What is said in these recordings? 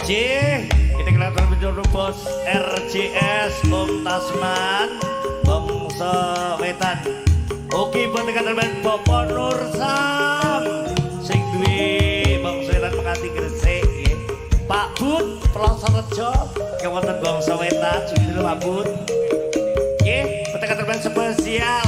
Cih, kita kelihatan menjuru bos RCS Om Tasman Bangsa Wetan. Oke, buat tekan Bapak Nursam sing duwe Bangsa Wetan Mekati Gresik nggih. Pak Bud Plosorejo kewonten Bangsa Wetan sugih Pak Bud. Nggih, tekan spesial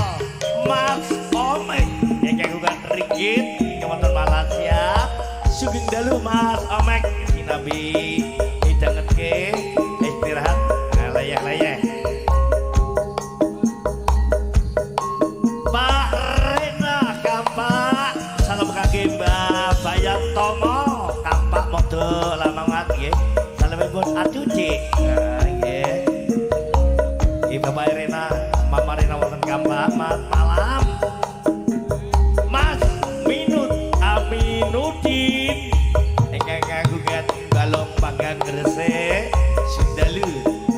Mas Omek yang kagungan ringgit kewonten Malaysia. Sugeng dalu Mas Omek sinabi hidangetke istirahat leyeh-leyeh. Pak Rena Kampak, salam kangge Mbah Bayan Tomo Kampak Modo Lamongan nggih. Salamipun acuci. Nah, nggih. Nggih Bapak Rena, Mama Rena wonten Kampak, malam. Mas Minut Aminuddin ingkang kagungan balong panggang Gresik Sundalu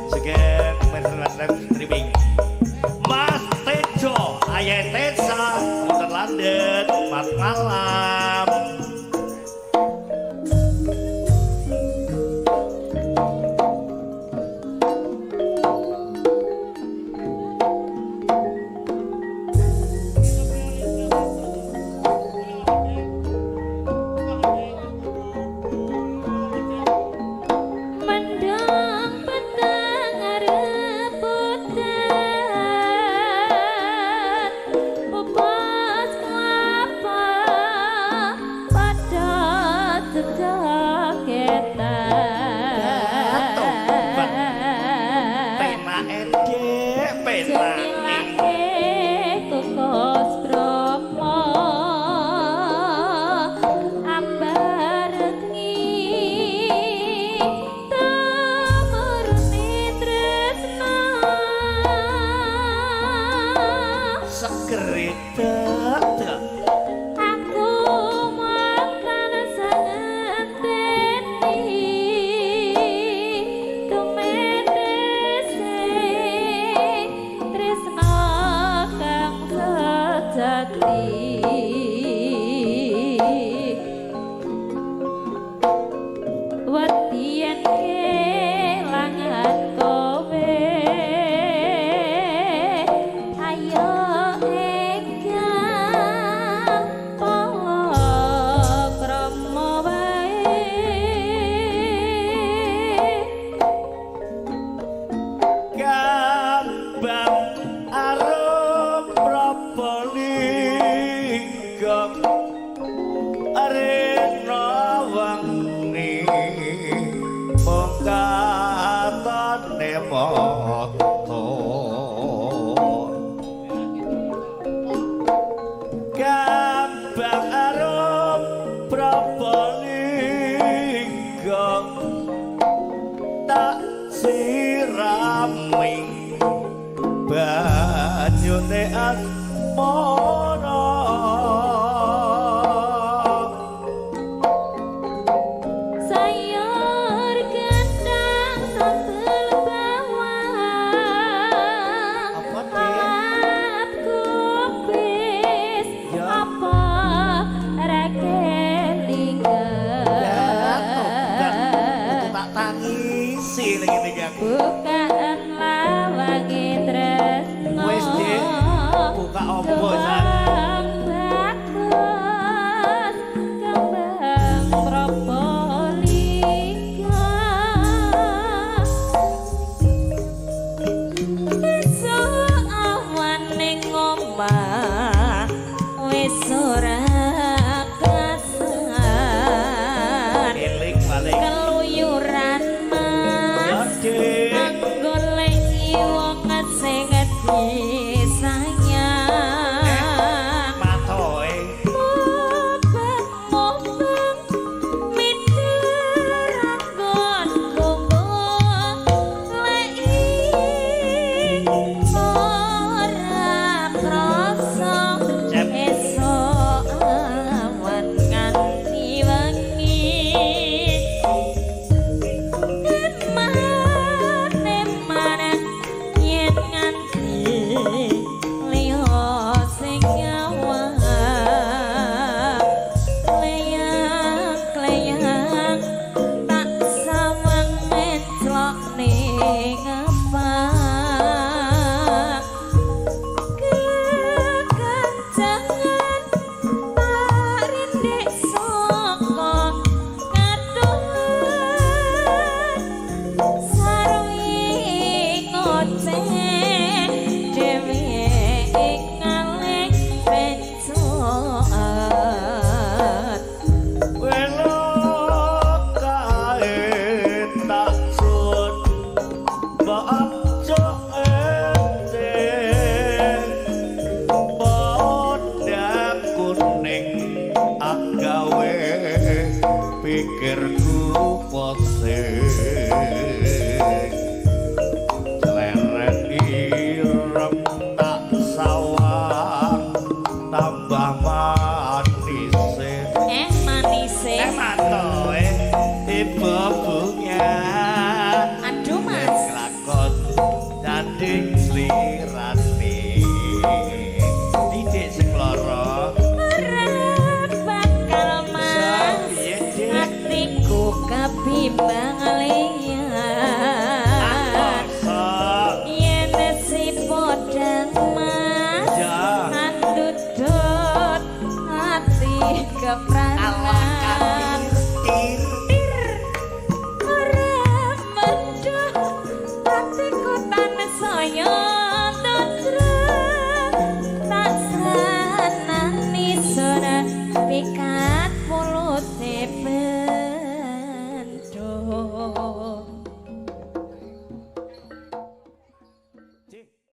sugeng live streaming. Mas Tejo Ayah Tesa wonten London mat malam. Mendung peteng arep udan, bebas kelapa padha jejogetan. Penake Dek, penake. Jemilake kokos bromo ambarengi tumurune tresna. Segere dek. Aku makan sangenteni tumedese tresna kang sejati. Wediyen kelangan kowe, ayo enggal palakrama wae. Gambang arum Probolinggo Rena wengi mung katone mata. Gambang arum Probolinggo tak sirami banyune asmara. Sayur kentang sambel bawang, Apa, Dik? Lalap kubis, Ya. apa ra kelingan. Ya, tobat. Itu tak tangisi ning ngene iki aku. Bukaan lawange tresno. Wis, Dik. Buka opo, San? Tambah manis. Eh, manise. Eh, matoe ibu bunga. Aduh, Mas. Kelakon dadi slirane.